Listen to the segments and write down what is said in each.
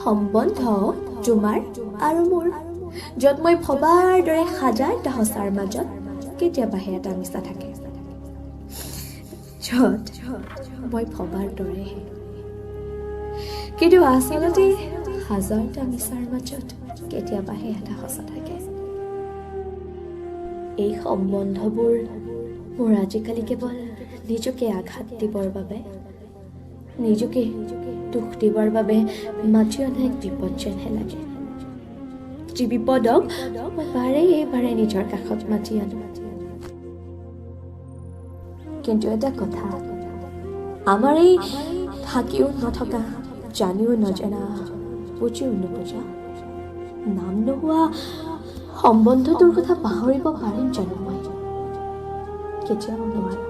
সম্বন্ধ তোমাৰ আৰু মোৰ, য'ত মই ভবাৰ দৰে হাজাৰটা সঁচাৰ মাজত কেতিয়াবাহে এটা মিছা থাকে, য'ত মই ভবাৰ দৰেহে, কিন্তু আচলতে হাজাৰটা মিছাৰ মাজত কেতিয়াবাহে এটা সঁচা থাকে। এই সম্বন্ধবোৰ মোৰ আজিকালি কেৱল নিজকে আঘাত দিবৰ বাবে, নিজকে দুখ দিবৰ বাবে মাতি অনা এক বিপদ যেনহে লাগে, যি বিপদক মই বাৰে বাৰে নিজৰ কাষত মাতি আনো। কিন্তু এটা কথা, আমাৰ এই থাকিও নথকা, জানিও নজনা, বুজিও নুবুজা, নাম নোহোৱা সম্বন্ধটোৰ কথা পাহৰিব পাৰিম জানো মই? কেতিয়াও নোৱাৰো।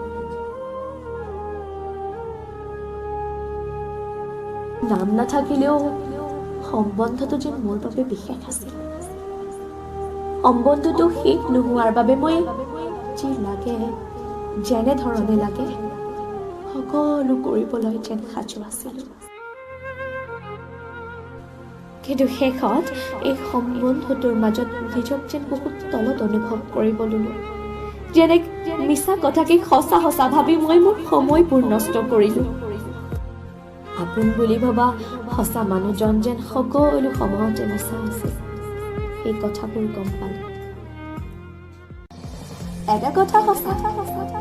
নাম নাথাকিলেও সম্বন্ধটো যেন মোৰ বাবে বিশেষ আছিল। সম্বন্ধটো শেষ নোহোৱাৰ বাবে মই যি লাগে, যেনেধৰণে লাগে, সকলো কৰিবলৈ যেন সাজু আছিলোঁ। কিন্তু শেষত এই সম্বন্ধটোৰ মাজত নিজক যেন বহুত তলত অনুভৱ কৰিব ললো, যেন এক মিছা কথাকে সঁচা সঁচা ভাবি মই মোৰ সময়বোৰ নষ্ট কৰিলো। আপোন বুলি ভবা সঁচা মানুহজন যেন সকলো সময়তে মিছা আছিল, সেই কথাবোৰ গম পালো। এটা কথা সঁচা,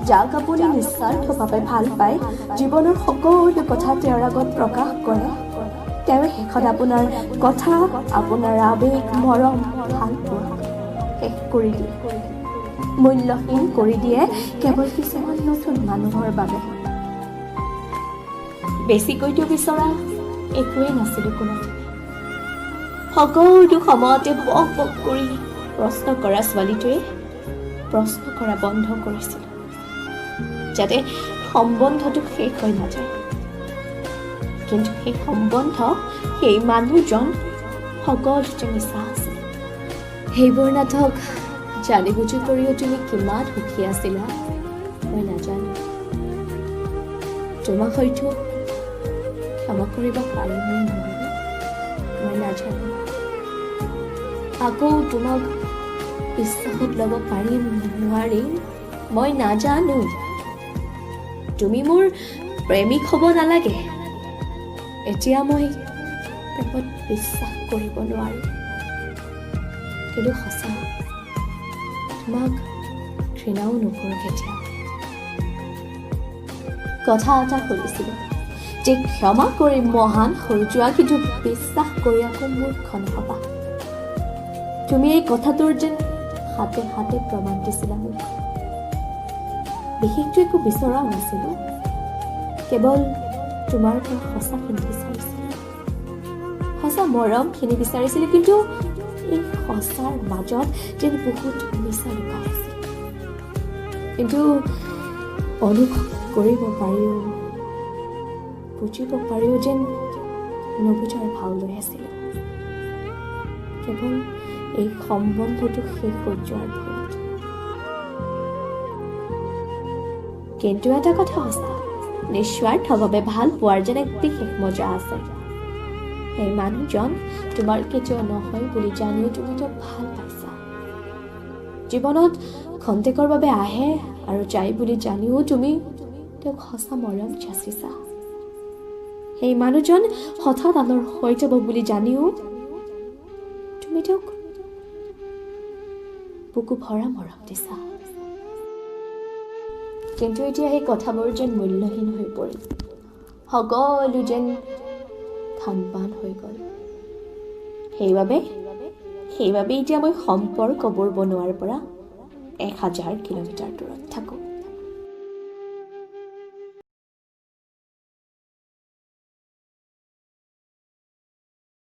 যাক আপুনি নিস্বাৰ্থভাৱে ভাল পায়, জীৱনৰ সকলো কথা তেওঁৰ আগত প্ৰকাশ কৰে, তেওঁ শেষত আপোনাৰ কথা, আপোনাৰ আৱেগ, মৰম, ভাল পোৱা শেষ কৰি দিয়ে, মূল্যহীন কৰি দিয়ে কেৱল কিছুমান নতুন মানুহৰ বাবে। বেছিকৈতো বিচৰা একোৱেই নাছিলো কোনোদিনে। সকলো সময়তে বক বক কৰি প্ৰশ্ন কৰা ছোৱালীটোৱে প্ৰশ্ন কৰা বন্ধ কৰিছিল, যাতে সম্বন্ধটো শেষ হৈ নাযায়। কিন্তু সেই সম্বন্ধ, সেই মানুহজন সকলোতে মিছা আছিল। সেইবোৰ নাটক জানি বুজি কৰিও তুমি কিমান সুখী আছিলা মই নাজানো। তোমাক হয়তো ক্ষমা কৰিব পাৰিম নে নোৱাৰো মই নাজানো। আকৌ তোমাক বিশ্বাসত ল'ব পাৰিম নোৱাৰিম মই নাজানো। তুমি মোৰ প্ৰেমিক হ'ব নালাগে, এতিয়া মই প্ৰেমত বিশ্বাস কৰিব নোৱাৰো। কিন্তু সঁচা, তোমাক ঘৃণাও নকৰোঁ কেতিয়াও। কথা এটা শুনিছিলোঁ যে ক্ষমা কৰি মহান হৈ যোৱা, কিন্তু বিশ্বাস কৰি আকৌ মূৰ্খ নহবা। তুমি এই কথাটোৰ যেন হাতে হাতে প্ৰমাণ দিছিলা মোক। বিশেষটো একো বিচৰাও নাছিলোঁ, কেৱল তোমাৰ পৰা সঁচাখিনি বিচাৰিছিলোঁ, সঁচা মৰমখিনি বিচাৰিছিলোঁ। কিন্তু এই সঁচাৰ মাজত যেন বহুত মিছা লুকাই আছিল। কিন্তু অনুভৱ কৰিব পাৰিও, বুজিব পাৰিও যেন নুবুজাৰ ভাও লৈ আছিলোঁ, কেৱল এই সম্বন্ধটো শেষ হৈ যোৱাৰ ভয়ত। কিন্তু এটা কথা সঁচা, নিস্বাৰ্থভাৱে ভাল পোৱাৰ যেন এক বিশেষ মজা আছে। সেই মানুহজন তোমাৰ কেতিয়াও নহয় বুলি জানিও তুমি তেওঁক ভাল পাইছা। জীৱনত খন্তেকৰ বাবে আহে আৰু যায় বুলি জানিও তুমি তেওঁক সঁচা মৰম যাচিছা। সেই মানুহজন হঠাৎ আনৰ হৈ যাব বুলি জানিও তুমি তেওঁক বুকু ভৰা মৰম দিছা। কিন্তু এতিয়া সেই কথাবোৰ যেন মূল্যহীন হৈ পৰিল, সকলো যেন থান বান হৈ গ'ল। সেইবাবে সেইবাবে এতিয়া মই সম্পৰ্কবোৰ বনোৱাৰ পৰা 1000 কিলোমিটাৰ দূৰত থাকোঁ।